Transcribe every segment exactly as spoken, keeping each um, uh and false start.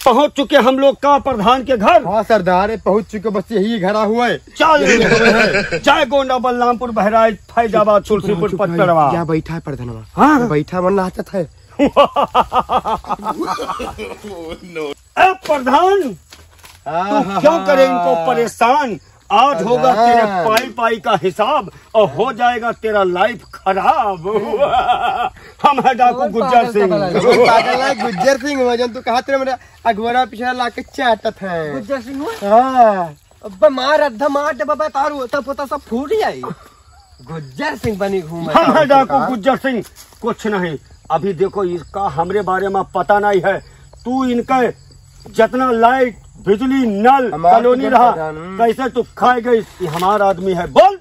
पहुंच चुके हम लोग का प्रधान के घर। हाँ सरदार, पहुंच चुके, बस यही घरा हुआ है। चल, चाहे गोंडा, बलरामपुर, बहराइच, फैजाबाद, चुप रहो, तुलसीपुर, चुप रहो। पचपेड़वा। या बैठा है प्रधानवा? हाँ। बैठा, मन नाचत है। ए प्रधान, तू आहा। क्यों करे इनको परेशान? आज होगा प्रधान। तेरे पाई पाई का हिसाब और हो जाएगा तेरा लाइफ खराब। हम है डाकू कौन गुज्जर पागल सिंह। का बना है? कौन पागल है? गुज्जर सिंह हुआ, जौन तू कहा तेरे मेरा अगोरा पिछड़ा लाके चाटत है। गुज्जर सिंह हुआ? हाँ। अब्बे मार, अद्धा मार दे बाबा, तारू होता पोता सब फूट जाई। गुज्जर सिंह बनी घूमे हम है डाकू गुज्जर सिंह, कुछ नहीं। अभी देखो, इसका हमरे बारे में पता नहीं है। तू इनके जितना लाइट, बिजली, नल, हमार कॉलोनी तो रहा, प्रधान, हम्म। कैसे तू खाए गई? ये हमार आदमी है, बोल।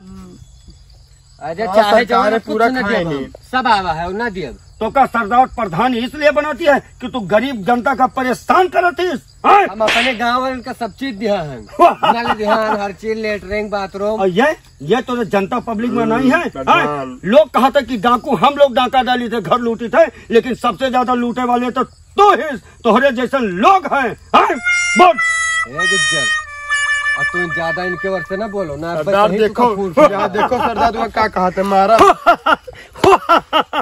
अरे हाँ, चाहे सरकार जाओ, पूरा कुछ ना खाए दिया नहीं। हम। सब आवा है, ना दिया। तो का सरदार प्रधान इसलिए बनाती है कि तू गरीब जनता का परेशान करत हिस? हैं? हम अपने गाँव वालन का सब चीज दिया है। वाह! नल दिया है, हर चीज, लेटरिन, बाथरूम। और ये, ये तो जनता पब्लिक में नहीं है, हम्म, हैं? प्रधान। लोग कहा था कि डाकू हम लोग डाका डाली थे, घर लूटी थे, लेकिन सबसे ज्यादा लूटे वाले तो तू ही, तोहरे जैसन लोग हैं, हैं? बोल। ए गुज्जर, अब तू ज्यादा इनके ओर से ना बोलो ना, अब सरदार कहीं देखो, तुका फूट यहाँ देखो सरदार, तुका का कहा था, मारा।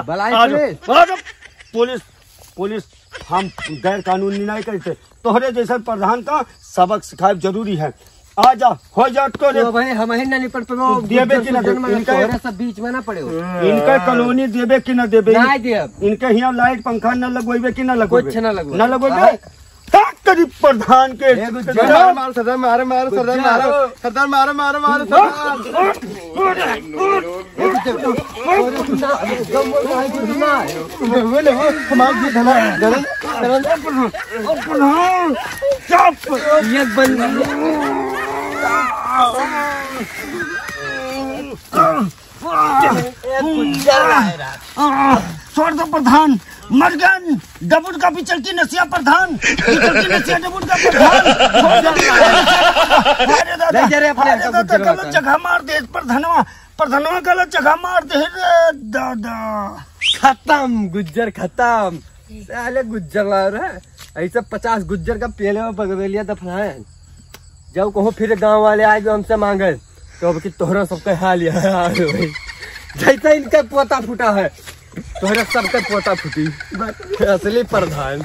बलाई आज, पुलिस। आज पुलिस, पुलिस, हम गैर कानूनी नहीं करते। तोहरे जैसन प्रधान का सबक सिखाए जरूरी है। आ जा, हो जा तो रे। तो भाई हम ही ना निपट पे वो तू देबे गुज्जर कि ना सुजन देबे? में इनका तोहरे सब बीच में ना पड़े हो। इनका कॉलोनी देबे कि ना देबे? ना देब। इनके हियाँ लाइट पंखा ना लगवाइबे कि ना लगवाइबे? कुछ ना लगवाइबे। ना लगवाइबे? हाँ। का करी प्रधान के? ए गुज्जर। मार, मार, सरदार, मार, मार, सरदार, गुज्जर। मार, सरदार, मार, मार, मार, सरदार। ए गुज्जर, अरे गुज्जर, ना, गुज्जर, ना, गुज्जर, ना। बोले हो, हमार जी धना, धना, धना। प्रधान, चुप। ये बंद। ए, गुज्जर आए रात। छोड़ दो प्रधान, मर गन। डबुन का पिक्चर की नसिया प्रधान, पिक्चर की नसिया डबुन का प्रधान। छोड़ दो। अरे दादा, नहीं, जरे अपने अरे आपको दादा, गुज्जर गलत बता। जगह मार दे प्रधानवा, प्रधानवा गलत जगह मार दे रे दादा। खतम गुज्जर, खतम। साले गुज्जर ला रहे, ऐसे पचास गुज्जर का पेले में बगवेलिया दफनाए। जब कहो फिर गाँव वाले आए जो हमसे मांगे, तो अब कि तोहरा सबके हाल यहाँ आ गए भाई। जैसे इनका पोता फूटा है, तोहरा सबके पोता फूटी। असली प्रधान।